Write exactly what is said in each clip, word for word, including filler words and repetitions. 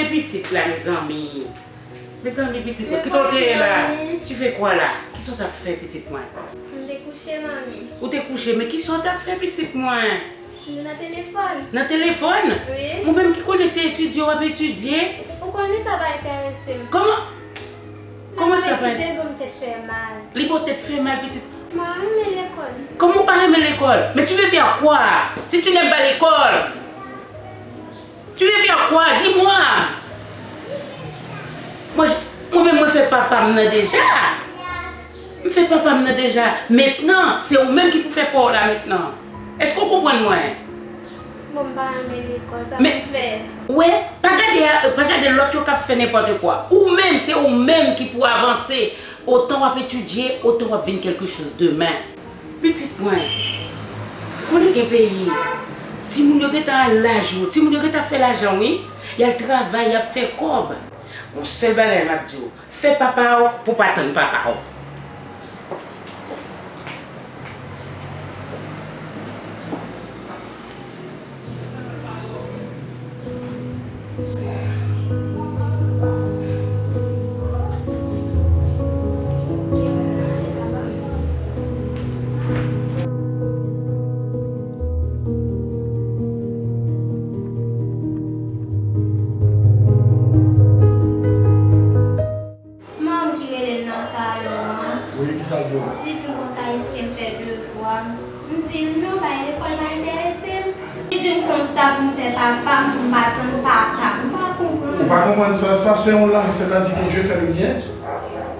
Pitit la, mezanmi. Mezanmi, pitit mwen, kite w te ye la. Tu fais quoi là? Kisa w t ap fè, pitit mwen? M te kouche, manmi. Ou te kouche, men kisa w t ap fè, pitit mwen? M te nan telefòn. Nan telefòn? Wi. Mwen menm ki konnen se etidye w ap etidye. Ou konnen sa pa enterese m. Kòman? Kòman sa pa? Etidye bon, m tèt fè mal. Li ba w tèt fè mal, pitit. M pa renmen lekòl. Comment ou pa renmen lekòl? Mais tu veux faire quoi si tu n'aimes pas l'école? Tu veux faire quoi? Dis-moi. Mwen, mwen menm, mwen fè papa m nan deja. M fè papa m nan deja. Mentnan, se ou menm ki pou fè pa w la mentnan. Èske w konprann mwen? Bon, m pa renmen lekòl, sa pou m fè? Ou wè, pa gade, pa gade lòt yo k ap fè nenpòt kwa. Ou menm, se ou menm ki pou avanse. Otan w ap etidye, otan w ap vin quelque chose demen. Pitit mwen, konnen gen peyi, timoun yo gentan al laj yo, timoun yo gentan fè lajan wi, y al travay, y ap fè kòb. Yon sèl bagay m ap di w, fè papa w pou w pa tann papa w. Manman m ki rele m nan salon an. Wi, kisa l di w? Li di m konsa, èske m fè devwa m? M di l non, bay lekòl pa enterese m. Li di m konsa pou m fè papa m, pou m pa tann papa m. M pa konprann. Ou pa konprann sa? Ça, c'est une langue, c'est-à-dire que Dieu fait le mien,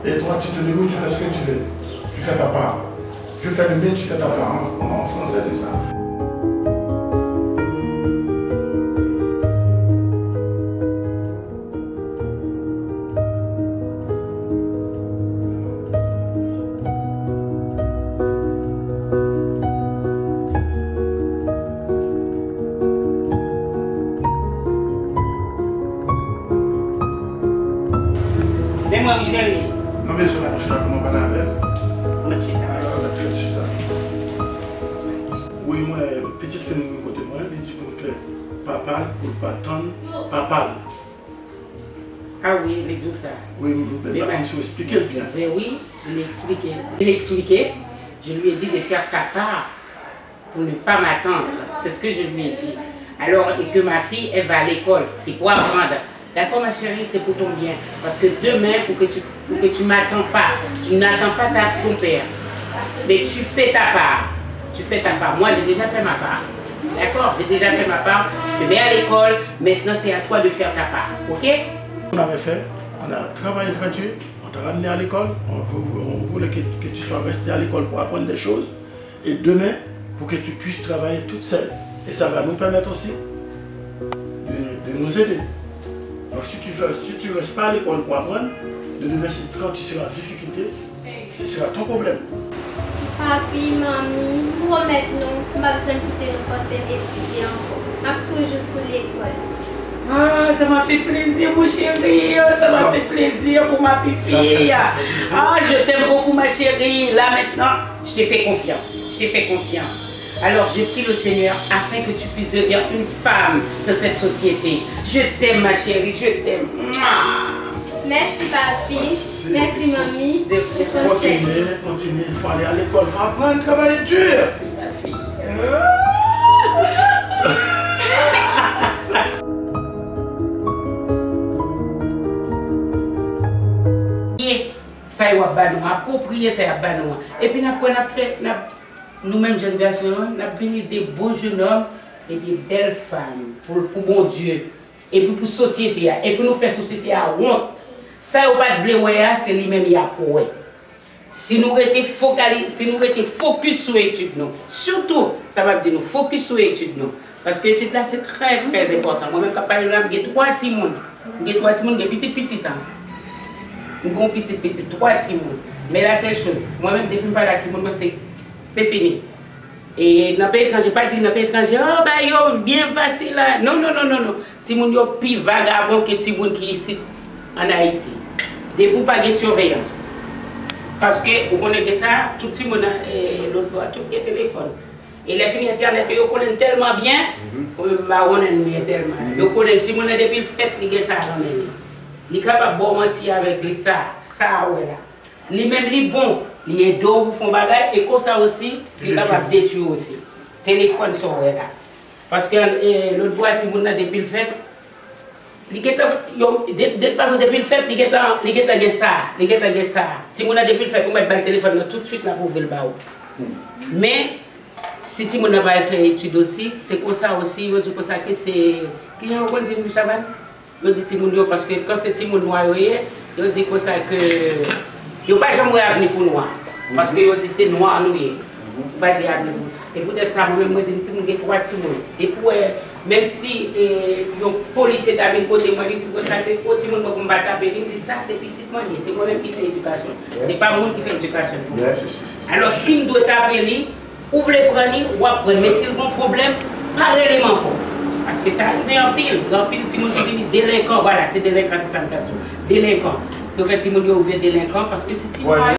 et toi, tu te débrouilles, tu fais ce que tu veux. Tu fais ta part. Je fais le mien, tu fais ta part. En, en, en français, c'est ça. Men mwen, wi, cheri. Non, men sou la, mwen chita pou mwen pale avè l. Mwen chita. Ah, mwen fè chita. Wi, mwen, pitit fi m vin kote mwen, li di pou m fè papa l, pou l pa tann papa l. Ah wi, li di w sa. Wi, m, m pa konn si w eksplike l byen. Ben oui, je l'ai expliqué. Je l'ai expliqué. Je lui ai dit de faire sa part pour ne pas m'attendre. C'est ce que je lui ai dit. Alors, et que ma fille, elle va à l'école. C'est pour apprendre. D'accord, ma chérie, c'est pour ton bien. Parce que demain, pour que tu, pour que tu m'attends pas, tu n'attends pas ta, ton père. Mais tu fais ta part. Tu fais ta part. Moi, j'ai déjà fait ma part. D'accord? J'ai déjà fait ma part. Je te mets à l'école. Maintenant, c'est à toi de faire ta part. OK? On avait fait, on a travaillé très dur, on t'a ramené à l'école, on, vou-, on voulait que, que tu sois resté à l'école pour apprendre des choses, et demain, pour que tu puisses travailler toute seule. Et ça va nous permettre aussi de, de nous aider. Donc si tu fais, si tu restes pas à l'école pour apprendre, de demain, si, quand tu seras en difficulté, ce sera ton problème. Papi, manmi, m pwomèt nou, m p ap janm kite nou fòse m etidye ankò. M ap toujou sou lekòl. Ah, ça m'a fait plaisir, mon chéri. Oh, ça m'a fait plaisir pour ma fifi. Ah, je t'aime beaucoup, ma chérie. Là, maintenant, je te fais confiance. Je te fais confiance. Alors, je prie le Seigneur afin que tu puisses devenir une femme de cette société. Je t'aime, ma chérie, je t'aime. Mouah. Mèsi, papi. Mèsi, manmi, pou konsèy. Kontinye, kontinye. Fò ale a lekòl, fò aprann, travay di. Mèsi, ma fille. Sa yo ap ba nou, apwopriye sa y ap ba nou an. Epi n ap wè n ap fè, n ap Nou menm jèn gason yo, n ap vin ede bon jenòm e de bèl fanm pou, pou Bondye, epi pou sosyete a, epi nou fè sosyete a wont. Sa yo pa t vle wè a, se li menm y ap wè. Si nou rete fokali-, si nou rete fokis sou etid nou, sitou, sa m ap di nou, fokis sou etid nou. Paske etid la se trè, trè enpòtan. Mwen menm k ap pale la, m gen twa timoun. M gen twa timoun, m gen pitit pitit an. M gen yon pitit pitit, twa timoun. Men la sèl choz, mwen menm depi m pale ak timoun mwen se, se fini. E nan peyi etranje, pa di nan peyi etranje, oh, bagay yo byen fasil la. Non, non, non, non, non. Timoun yo pi vagabon ke timoun ki isit an Ayiti. Depi w pa gen siveyans. Paske ou konnen gen sa, tout timoun, eh, lòt bò a, tout gen telefòn. E lè fini entènèt yo, yo konnen l tèlman byen, ou menm m pa konnen l byen tèlman. Yo konnen l, timoun nan depi l fèt, li gen sa nan men li. Li kapab ba w manti avèk li, sa, sa a wè la. Li menm li bon, li ede w pou fè yon bagay, e konsa osi, li kapab detwi w osi. Telefòn sa w wè la. Paske, e, lòt bò a timoun nan depi l fèt, li gentan, yo, de, de tout fason, depi l fèt, li gentan, li gentan gen sa, li gentan gen sa. Timoun nan depi l fèt, ou mèt ba l telefòn nan tout swit, l ap ouvri l ba ou. Men, si timoun nan pa fè etid osi, se konsa osi, yo di konsa ke se, kijan yo konn di l, Michavan? Yo di timoun yo, paske kan se timoun nwa yo ye, yo di konsa ke yo pa janm wè avni pou nwa. Paske yo di se nwa nou ye. Yo pa di avni pou. E poutèt sa, mwen menm, mwen di m timoun gen twa timoun. Depi w wè, menm si, e, yon polisye ta vin kote mwen, li di konsa ke, o, timoun mwen, pou m pa tape li, m di sa se pitit mwen li ye. Se mwen menm ki fè edikasyon. Se pa moun ki fè edikasyon pou mwen. Alò, si m dwe tape li, ou vle pran li, w ap pran l. Men si l gen yon pwoblèm, pa rele m ankò. Paske sa rive anpil. Gen anpil timoun ki vini delenkan. Vwala, se delenkan, se sa m t ap di w. Delenkan. Yo fè timoun yo vin delenkan paske se timoun